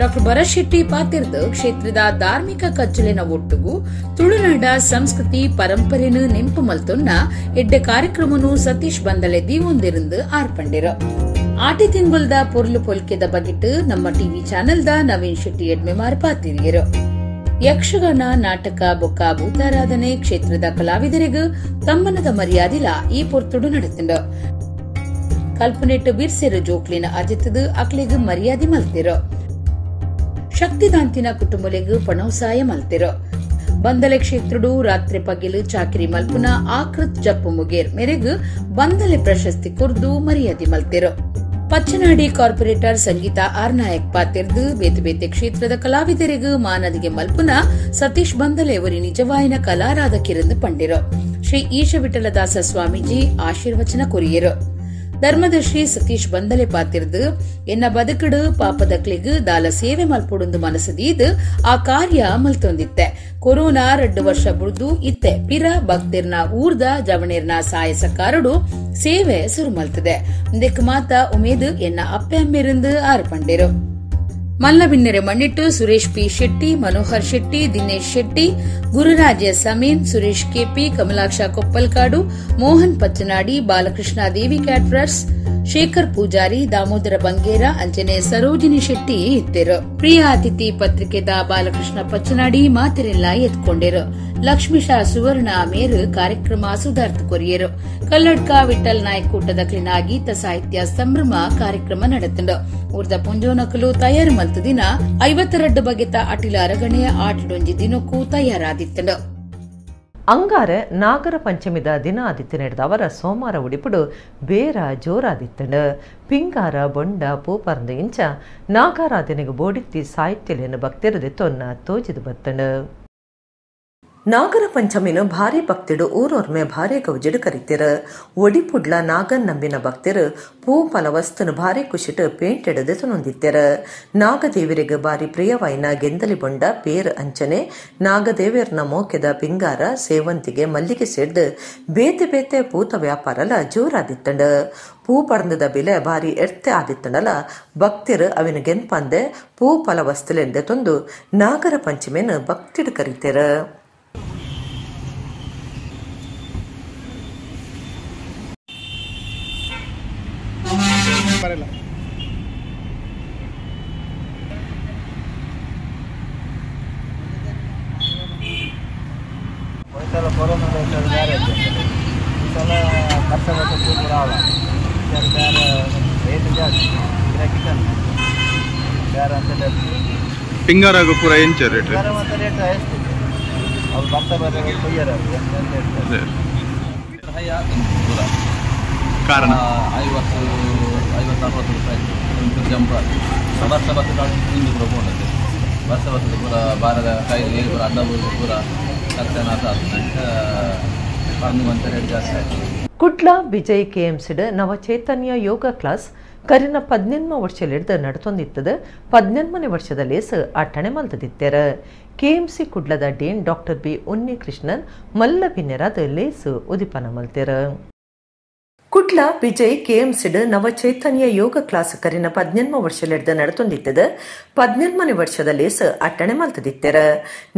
ಡಾ ಭರತ್ ಶೆಟ್ಟಿ ಪಾತಿರ್ದು ಕ್ಷೇತ್ರದ ಧಾರ್ಮಿಕ ಕಜ್ಜಲಿನ ಒಟ್ಟುಗು ತುಳುನಾಡ ಸಂಸ್ಕೃತಿ ಪರಂಪರೆನು ನೆಂಪು ಮಲ್ತೊನ್ನ ಎಡ್ಡೆ ಕಾರ್ಯಕ್ರಮನು ಸತೀಶ್ ಬಂದಲೆ ದೀವೊಂದಿருந்து ಆರ್ಪಂಡಿರು. ಆಟಿ ತಿಂಗೊಲ್ದ ಪೊರ್ಲು ಪೊಲ್ಕೆದ ಬಗೆಟ್ ನಮ್ಮ ಟಿವಿ ಚಾನೆಲ್ದ ನವೀನ್ ಶೆಟ್ಟಿ ಎಡ್ಮೆಮಾರ್ ಪಾತಿರಿಯರು. ಯಕ್ಷಗಾನ ನಾಟಕ ಬೊಕ್ಕ ಭೂತಾರಾಧನೆ ಕ್ಷೇತ್ರದ ಕಲಾವಿದರಿಗೂ ತಮ್ಮನದ ಮರ್ಯಾದಿಲ ಈ ಪೊರ್ತುಡು ನಡೆತುಂಡು. ಕಲ್ಪನೆಟ್ಟು ಬಿರ್ಸೆರು ಜೋಕ್ಲಿನ ಅಜಿತದು ಅಕ್ಲೆಗ್ ಮರ್ಯಾದೆ ಮಲ್ತಿರು. ಶಕ್ತಿದಾಂತಿನ ಕುಟುಂಬಲೆಗ್ ಪಣವಸಾಯ ಮಲ್ತಿರು. ಬಂದಲೆ ಕ್ಷೇತ್ರಡು ರಾತ್ರಿ ಪಗಿಲು ಚಾಕಿರಿ ಮಲ್ಪುನ ಆಕೃತ್ ಜಪ್ಪು ಮುಗೇರ್ ಮೇರೆಗ್ ಬಂದಲೆ ಪ್ರಶಸ್ತಿ ಕೊರ್ದು ಮರ್ಯಾದೆ ಮಲ್ತಿರು. ಪಚ್ಚನಾಡಿ ಕಾರ್ಪೊರೇಟರ್ ಸಂಗೀತಾ ಆರ್ ನಾಯಕ್ ಪಾತಿರ್ದು ಬೇತೆ ಬೇತೆ ಕ್ಷೇತ್ರದ ಕಲಾವಿದರಿಗೂ ಮಾನದಿಗೆ ಮಲ್ಪುನ ಸತೀಶ್ ಬಂದಲೆ ಒರಿ ನಿಜವಾಯಿನ ಕಲಾರಾಧಕಿರಂದು ಪಂಡಿರು. ಶ್ರೀ ಈಶವಿಠಲದಾಸ ಸ್ವಾಮೀಜಿ ಆಶೀರ್ವಚನ ಕೊರಿಯರು. ಧರ್ಮದರ್ಶಿ ಸತೀಶ್ ಬಂದಲೆ ಪಾತಿರ್ದು ಎನ್ನ ಬದುಕಡು ಪಾಪದಕ್ಲಿಗ್ ದಾಲ ಸೇವೆ ಮಲ್ಪುಡುಂದು ಮನಸ್ಸದೀದು ಆ ಕಾರ್ಯ ಮಲ್ತೊಂದಿತ್ತೆ. ಕೊರೋನಾ 2 ವರ್ಷ ಬುಡ್ದು ಇತ್ತೆ ಪಿರ ಭಕ್ತಿರ್ನ ಊರ್ದ ಜವಣೇರ್ನ ಸಾಯಸಕಾರಡು ಸೇವೆ ಸುರು ಮಲ್ತದೆ. ಇಂದಕ್ಕೆ ಮಾತ ಉಮೇದು ಎನ್ನ ಅಪ್ಪೆ ಅಮ್ಮೆರಂದು ಆರು ಪಂಡಿರು. ಮಲ್ಲಬಿನ್ನೆರೆ ಮಣ್ಣಿಟ್ಟು ಸುರೇಶ್ ಪಿ ಶೆಟ್ಟಿ, ಮನೋಹರ್ ಶೆಟ್ಟಿ, ದಿನೇಶ್ ಶೆಟ್ಟಿ, ಗುರುರಾಜ ಸಮೀನ್, ಸುರೇಶ್ ಕೆಪಿ, ಕಮಲಾಕ್ಷ ಕೊಪ್ಪಲ್ಕಾಡು, ಮೋಹನ್ ಪಚ್ಚನಾಡಿ, ಬಾಲಕೃಷ್ಣ ದೇವಿ ಕ್ಯಾಟ್ರರ್ಸ್, ಶೇಖರ್ ಪೂಜಾರಿ, ದಾಮೋದರ ಬಂಗೇರ, ಅಂಜನೆ ಸರೋಜಿನಿ ಶೆಟ್ಟಿ ಇತ್ತಿರು. ಪ್ರಿಯ ಅತಿಥಿ ಪತ್ರಿಕೆದ ಬಾಲಕೃಷ್ಣ ಪಚ್ಚನಾಡಿ ಮಾತಿರೆಲ್ಲ ಎತ್ಕೊಂಡಿರು. ಲಕ್ಷ್ಮೀಶ ಸುವರ್ಣ ಮೇರು ಕಾರ್ಯಕ್ರಮ ಸುಧಾರ್ಥ ಕೊರಿಯರು. ಕಲ್ಲಡ್ಕ ವಿಠಲ್ ನಾಯಕ್ ಕೂಟದ ಕ್ಲಿನ ಗೀತ ಸಾಹಿತ್ಯ ಸಂಭ್ರಮ ಕಾರ್ಯಕ್ರಮ ನಡೆತಂಡು. ಊರ್ದ ಪುಂಜೋನಕಲು ತಯಾರು ಮಲ್ತು ದಿನ 52 ಬಗೆತ ಅಟಿಲ ಅರಗಣೆಯ ಆಟಡೊಂಜಿ ದಿನಕ್ಕೂ ತಯಾರಾದಿತ್ತಂಡು. ಅಂಗಾರೆ ನಾಗರ ಪಂಚಮಿದ ದಿನ ಆದಿತ್ಯ ನಡೆದವರ ಸೋಮವಾರ ಉಡಿಪುಡು ಬೇರ ಜೋರಾದಿತ್ತಂಡು. ಪಿಂಗಾರ ಬೊಂಡ ಪೂಪರ್ಂದು ಇಂಚ ನಾಗಾರಾಧನೆಗೆ ಬೋಡಿತ್ತಿ ಸಾಹಿತ್ಯಲೇನು ಭಕ್ತಿರದೆ ತೊನ್ನ ತೋಜಿದು ಬತ್ತಂಡು. ನಾಗರ ಪಂಚಮಿನ ಭಾರಿ ಭಕ್ತಿಡು ಊರೊರ್ಮೆ ಭಾರಿ ಗೌಜಿಡು ಕರಿತಿರ. ಒಡಿಪುಡ್ಲ ನಾಗನ್ ನಂಬಿನ ಭಕ್ತಿರು ಪೂ ಫಲವಸ್ತುನು ಭಾರಿ ಖುಷಿಟು ಪೇಂಟೆಡದೆ ತುನೊಂದಿತ್ತೆರ. ನಾಗದೇವರಿಗೆ ಭಾರಿ ಪ್ರಿಯವಾಯಿನ ಗೆಂದಲಿ ಬೊಂಡ ಪೇರ್ ಅಂಚನೆ ನಾಗದೇವರ್ನ ಮೋಕೆದ ಪಿಂಗಾರ ಸೇವಂತಿಗೆ ಮಲ್ಲಿಗೆ ಸೇರ್ದು ಬೇತೆ ಬೇತೆ ಪೂತ ವ್ಯಾಪಾರಲ ಜೋರಾದಿತ್ತಂಡ. ಪೂ ಪರ್ಂದದ ಬೆಲೆ ಭಾರಿ ಎರ್ತೆ ಆದಿತ್ತಂಡಲ ಭಕ್ತಿರು ಅವಿನ ಗೆನ್ಪಂದೆ ಪೂ ಫಲವಸ್ತುಲೆಂದೆ ತೊಂದು ನಾಗರ ಪಂಚಮಿನ ಭಕ್ತಿಡು ಕರಿತಿರ. ಸಲ ಕೊರೋನಾ ಬೇರೆ ಈ ಸಲ ಖರ್ಚಾಗುತ್ತೆ ಪೂರ ಬೇರೆ ರೇಟ್ ಜಾಸ್ತಿ ಗಿರಾಕಿ ಕಮ್ಮಿ ಬೇರೆ ಅಂತ. ಪಿಂಗಾರಾಗು ಪೂರ ಎಂಚ ರೇಟ್? ಪಿಂಗಾರ ಮತ್ತು ರೇಟ್ ಎಷ್ಟು ಅವ್ರು ಬರ್ತಾ ಬರ್ತಾ ಕೊಯ್ಯಾರ ಹೈ ಪೂರ ಕಾರಣ 50 50 60 ರೂಪಾಯಿ ಜಂಪ್ ವರ್ಷ ಬರ್ತದೆ ಹಿಂದೆ ಪೂರ ಪೋಂಡದ್ದು ವರ್ಷ ಬರ್ತದೆ ಪೂರ ಬಾರದ ಕಾಯಿ ನೀರು ಪೂರ ಅರ್ಧ ಪೂರ ಸತ್ಯನಾಥ ಅಂತ ರೇಟ್ ಜಾಸ್ತಿ ಆಯ್ತು. ಕುಡ್ಲ ವಿಜಯ್ ಕೆಎಂಸಿಡ್ ನವಚೈತನ್ಯ ಯೋಗ ಕ್ಲಾಸ್ ಕರಿನ 18 ವರ್ಷಲಿಡ್ದು ನಡತೊಂದಿತ್ತದ. 18ನೇ ವರ್ಷದ ಲೇಸ್ ಅಟ್ಟಣೆ ಮಲ್ತದಿತ್ತೆರ. ಕೆಎಂಸಿ ಕುಡ್ಲದ dean doctor B Unnikrishnan ಮಲ್ಲ ಬಿನ್ನೆರಾದ ಲೇಸ್ ಉದಿಪನ ಮಲ್ತೆರ. ಕುಡ್ಲ ವಿಜಯ್ ಕೆಎಂಸಿಡ್ ನವಚೈತನ್ಯ ಯೋಗ ಕ್ಲಾಸ್ ಕರಿನ 18 ವರ್ಷಲಿಡ್ದು ನಡತೊಂದಿತ್ತದ. 18ನೇ ವರ್ಷದ ಲೇಸ್ ಅಟ್ಟಣೆ ಮಲ್ತದಿತ್ತೆರ.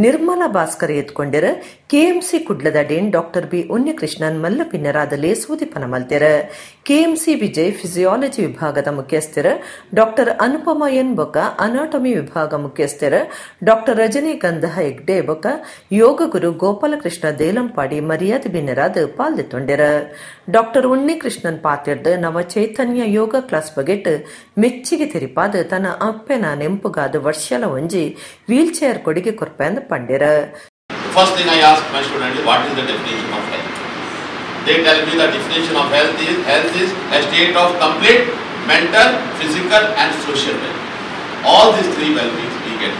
ನಿರ್ಮಲಾ ಭಾಸ್ಕರ್ ಎತ್ಕೊಂಡಿರ. ಕೆಎಂಸಿ ಕುಡ್ಲದ dean doctor B Unnikrishnan ಮಲ್ಲ ಪಿನ್ನರಾದ ಲೇಸ್ ಉದಿಪನ ಮಲ್ತೆರ. ಕೆಎಂಸಿ ವಿಜಯ್ ಫಿಸಿಯಾಲಜಿ ವಿಭಾಗದ ಮುಖ್ಯಸ್ಥರ ಡಾಕ್ಟರ್ ಅನುಪಮ ಎನ್ ಬೊಕ, ಅನಾಟಮಿ ವಿಭಾಗ ಮುಖ್ಯಸ್ಥರ ಡಾಕ್ಟರ್ ರಜನಿಗಂಧ ಹೆಗ್ಡೆ ಬೊಕ, ಯೋಗ ಗುರು ಗೋಪಾಲಕೃಷ್ಣ ದೇಲಂಪಾಡಿ ಮರ್ಯಾದೆ ಬಿನ್ನರಾದ ಪಾಲ್ದೆತ್ತೊಂಡೆರ. ಡಾಕ್ಟರ್ ಉನ್ನಿಕೃಷ್ಣನ್ ಪಾತಿರ್ದು ನವಚೈತನ್ಯ ಯೋಗ ಕ್ಲಾಸ್ ಬಗೆಟ್ ಮೆಚ್ಚಿಗೆ ತೆರಿಪಾದ ತನ್ನ ಅಪ್ಪೆನ ನೆಂಪುಗಾದ ವರ್ಷಲ ಒಂಜಿ ವೀಲ್ ಚೇರ್ ಕೊಡುಗೆ ಕೊರ್ಪೆಂದು ಪಂಡೆರ. First thing I ask my student is what is the definition of health? They tell me the definition of health is a state of complete mental, physical and social well-being. All these three well-beings we get.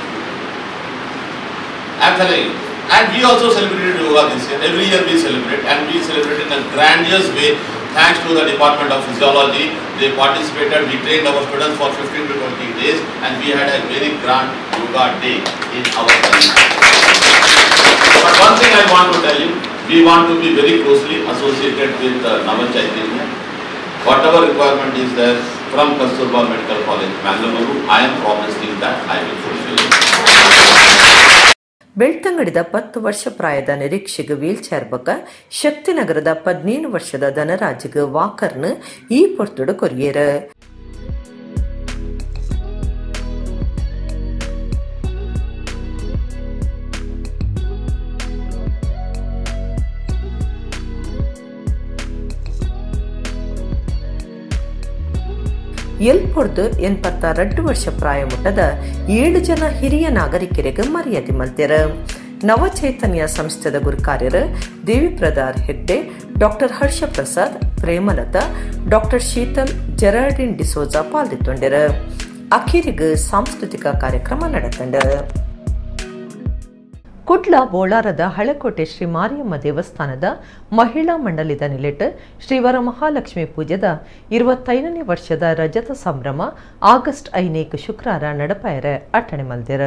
I am telling you. And we also celebrated yoga this year. Every year we celebrate, and we celebrate in a grandiose way. Thanks to the Department of Physiology, they participated. We trained our students for 15 to 20 days, and we had a very grand yoga day in our country. But one thing I want to tell you, we want to be very closely associated with Nava Chaitanya. Whatever requirement is there from Kasturba Medical College, Mangaluru, I am promising that I will fulfill it. ಬೆಳ್ತಂಗಡಿದ 10 ವರ್ಷ ಪ್ರಾಯದ ನಿರೀಕ್ಷೆಗೆ wheel chair ಬೊಕ ಶಕ್ತಿನಗರದ 17 ವರ್ಷದ ಧನರಾಜ್ಗೆ ವಾಕರ್ನ ಈ ಪೊರ್ತುಡು ಕೊರಿಯೇರ. ಎಲ್ಪೊಡ್ದು 82 ವರ್ಷ ಪ್ರಾಯ ಮುಟ್ಟದ 7 ಜನ ಹಿರಿಯ ನಾಗರಿಕರಿಗೆ ಮರ್ಯಾದೆ ಮಲ್ತೆರ. ನವಚೈತನ್ಯ ಸಂಸ್ಥೆದ ಗುರುಕಾರ್ಯರು ದೇವಿಪ್ರದಾರ್ ಹೆಗ್ಡೆ, ಡಾಕ್ಟರ್ ಹರ್ಷ ಪ್ರಸಾದ್, ಪ್ರೇಮಲತಾ, ಡಾಕ್ಟರ್ ಶೀತಲ್, ಜೆರಾರ್ಡಿನ್ ಡಿಸೋಜಾ ಪಾಲ್ದಿತ್ತೊಂಡೆರ. ಅಖೀರಿಗೆ ಸಾಂಸ್ಕೃತಿಕ ಕಾರ್ಯಕ್ರಮ ನಡೆತಂಡ. ಕುಡ್ಲ ಬೋಳಾರದ ಹಳೆಕೋಟೆ ಶ್ರೀ ಮಾರಿಯಮ್ಮ ದೇವಸ್ಥಾನದ ಮಹಿಳಾ ಮಂಡಳಿದ ನಿಲೆಟ್ ಶ್ರೀವರ ಮಹಾಲಕ್ಷ್ಮಿ ಪೂಜೆದ 25ನೇ ವರ್ಷದ ರಜತ ಸಂಭ್ರಮ ಆಗಸ್ಟ್ 5 ಶುಕ್ರವಾರ ನಡಪಾಯರ ಅಟ್ಟಣೆ ಮಲ್ದೆರ.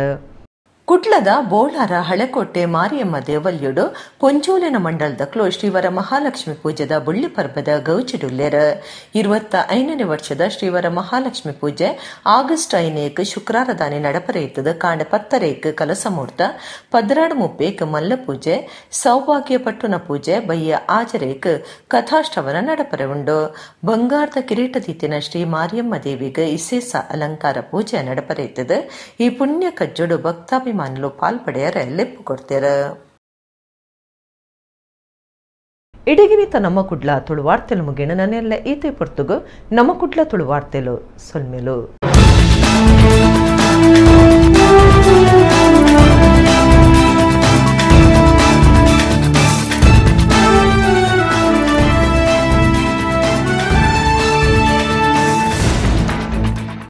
ಕುಡ್ಲದ ಬೋಳಾರ ಹಳೆಕೋಟೆ ಮಾರಿಯಮ್ಮ ದೇವಲ್ಯಡು ಪೊಂಜೋಲಿನ ಮಂಡಲದಕ್ಲು ಶ್ರೀವರ ಮಹಾಲಕ್ಷ್ಮಿ ಪೂಜೆದ ಬುಳ್ಳಿ ಪರ್ಬದ ಗೌಚಿಡುಲ್ಲೇರ. 25ನೇ ವರ್ಷದ ಶ್ರೀವರ ಮಹಾಲಕ್ಷ್ಮಿ ಪೂಜೆ ಆಗಸ್ಟ್ 5 ಶುಕ್ರವಾರದಾನೆ ನಡಪರೆಯುತ್ತದೆ. ಕಾಂಡ 10 ಕಲಸ ಮುಹೂರ್ತ, 12:30 ಮಲ್ಲ ಪೂಜೆ, ಸೌಭಾಗ್ಯ ಪಟ್ಟುನ ಪೂಜೆ, ಬಯ್ಯ ಆಜರೇಕ್ ಕಥಾಷ್ಟವನ ನಡಪರೆ ಉಂಡು. ಬಂಗಾರದ ಕಿರೀಟ ದೀತಿನ ಶ್ರೀ ಮಾರಿಯಮ್ಮ ದೇವಿಗೆ ಇಸೇಸ ಅಲಂಕಾರ ಪೂಜೆ ನಡಪರೆಯುತ್ತದೆ. ಈ ಪುಣ್ಯ ಕಜ್ಜೋಡು ಭಕ್ತಾಭಿಮಾನಿಲು ಪಾಲ್ಪಡೆಯರ ಲೆಪ್ಪು ಕೊಡ್ತೇರ. ಇಡಗಿನಿತ ನಮ್ಮ ಕುಡ್ಲ ತುಳುವಾರ್ತೆಲು ಮುಗಿಣ ನನ್ನೆಲ್ಲ ಈತೆ ಪೊರ್ತುಗು ನಮ್ಮ ಕುಡ್ಲ ತುಳುವಾರ್ತೆಲು ಸೊಲ್ಮೆಲು.